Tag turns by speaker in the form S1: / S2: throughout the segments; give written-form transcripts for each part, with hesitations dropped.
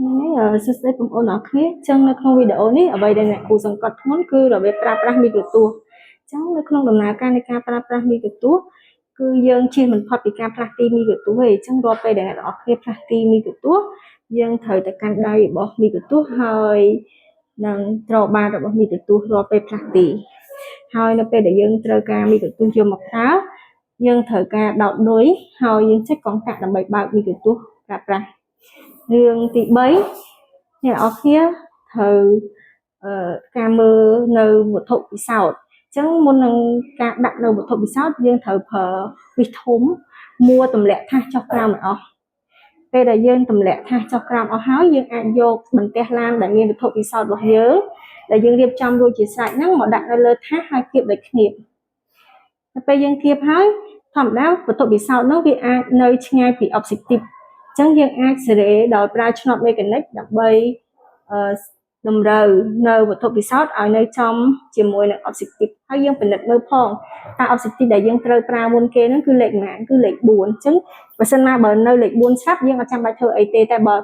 S1: ហ្នឹងហើយសួស្តីបងប្អូនអរគ្នាចឹងនៅក្នុងវីដេអូនេះអ្វីដែលអ្នកគ្រូសង្កត់ធ្ងន់គឺរបៀបប្រើប្រាស់មីក្រូទស្សន៍ចឹងនៅក្នុងដំណើរការនៃការប្រើប្រាស់មីក្រូទស្សន៍គឺយើងជៀសមិនផុតពីការផ្លាស់ទីមីក្រូទស្សន៍ទេចឹងរាល់ពេលដែលអ្នកទាំងអស់គ្នាផ្លាស់ទីមីក្រូទស្សន៍យើងត្រូវតែកាន់ដៃរបស់មីក្រូទស្សន៍ហើយនិងត្របាតរបស់មីក្រូទស្សន៍រាល់ពេលផ្លាស់ទីហើយនៅពេលដែលយើងត្រូវការមីក្រូទស្សន៍យកមកប្រើយើងត្រូវការដោតឌុយហើយយើងចុចកុងតាក់ដើម្បីបើកមីក្រូទស្សន៍ប្រើប្រាស់រឿងទី3អ្នកនរគ្នាត្រូវអឺការមើលនៅវត្ថុពិសោធន៍អញ្ចឹងមុននឹងការដាក់នៅវត្ថុពិសោធន៍យើងត្រូវប្រើវិសធំមួទម្លាក់ថាសចុះក្រោមឲ្យអស់ពេលដែលយើងទម្លាក់ថាសចុះក្រោមអស់ហើយយើងអាចយកបន្ទះឡានដែលមានវត្ថុពិសោធន៍របស់យើងដែលយើងរៀបចំរួចជាស្រេចហ្នឹងមកដាក់នៅលើថាសហើយគៀបដោយគ្នាដល់ពេលយើងគៀបហើយធម្មតាវត្ថុពិសោធន៍នោះវាអាចនៅឆ្ងាយពី objective អញ្ចឹងយើងអាចសេរីដោយប្រើឆ្នោតមេកានិកដើម្បីអឺតម្រូវនៅវត្ថុពិសោធន៍ឲ្យនៅចំជាមួយនឹង objective ហើយយើងពិនិត្យមើលផងតើ objective ដែលយើងត្រូវប្រើមុនគេហ្នឹងគឺលេខប៉ុន្មានគឺលេខ4អញ្ចឹងបើសិនណាបើនៅលេខ4ស្រាប់យើងអត់ចាំបាច់ធ្វើអីទេតែបើ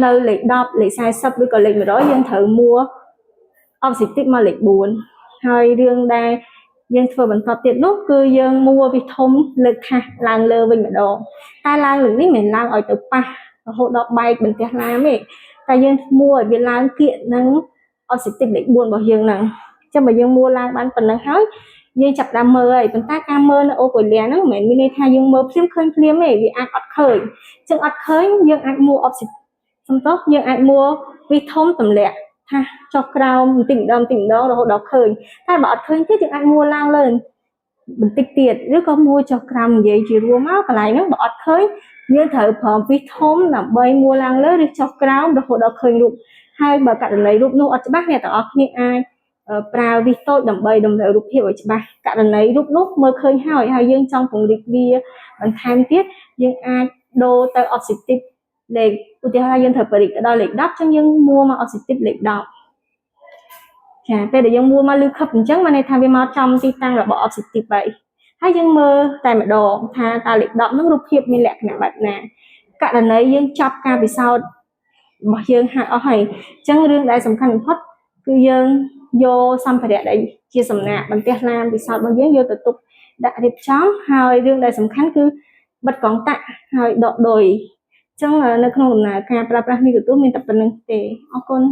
S1: នៅលេខ10លេខ40ឬក៏លេខ100យើងត្រូវមួ objective មកលេខ4ហើយរឿងដែលយើងធ្វើបន្តទៀតនោះគឺយើងមួវិធំលើកថាសឡើងលើវិញម្ដងតែឡើងលើនេះមិនឡើងឲ្យទៅប៉ះរហូតដល់បែកបន្ទះឡាមទេតែយើងមួឲ្យវាឡើងគៀកនឹង objective លេខ4របស់យើងហ្នឹងអញ្ចឹងបើយើងមួឡើងបានប៉ុណ្ណឹងហើយយើងចាប់ដើមមើលហើយប៉ុន្តែការមើលនៅoculaire ហ្នឹងមិនមែនមានន័យថាយើងមើលភ្លាមឃើញភ្លាមទេវាអាចអត់ឃើញអញ្ចឹងអត់ឃើញយើងអាចមួ objective សំទោសយើងអាចមួវិធំទម្លាក់ថាចុះក្រោមបន្តិចម្ដងបន្តិចម្ដងរហូតដល់ឃើញតែបើអត់ឃើញទៀតយើងអាចមួឡើងលើបន្តិចទៀតឬក៏មួចុះក្រោមនិយាយជារួមមកកន្លែងហ្នឹងបើអត់ឃើញយើងត្រូវប្រើវិសធំដើម្បីមួឡើងលើឬចុះក្រោមរហូតដល់ឃើញរូបហើយបើករណីរូបនោះអត់ច្បាស់អ្នកទាំងអស់គ្នាអាចប្រើវិសតូចដើម្បីតម្រូវរូបភាពឲ្យច្បាស់ករណីរូបនោះមើលឃើញហើយហើយយើងចង់ពង្រីកវាបន្ថែមទៀតយើងអាចដូរទៅ objective លេខឧទាហរណ៍យើងត្រូវបរិចទៅដល់លេខ10ចឹងយើងមួមក objective លេខ10ចាពេលដែលយើងមួមកលឺខឹបអញ្ចឹងមានន័យថាវាមកចំទីតាំងរបស់ objective ហើយហើយយើងមើលតែម្ដងថាតើលេខ10ហ្នឹងរូបភាពមានលក្ខណៈបែបណាករណីយើងចាប់ការពិសោធន៍របស់យើងហាក់អស់ហើយអញ្ចឹងរឿងដែលសំខាន់បំផុតគឺយើងយកសម្ភារៈដែលជាសំណាកបន្ទះឡានពិសោធន៍របស់យើងយកទៅទុកដាក់រៀបចំហើយរឿងដែលសំខាន់គឺបិទកងតាក់ហើយដកឌុយអញ្ចឹងនៅក្នុងដំណើរការប្រើប្រាស់មីក្រូទស្សន៍មានតែប៉ុណ្្នឹងទេអរគុណ។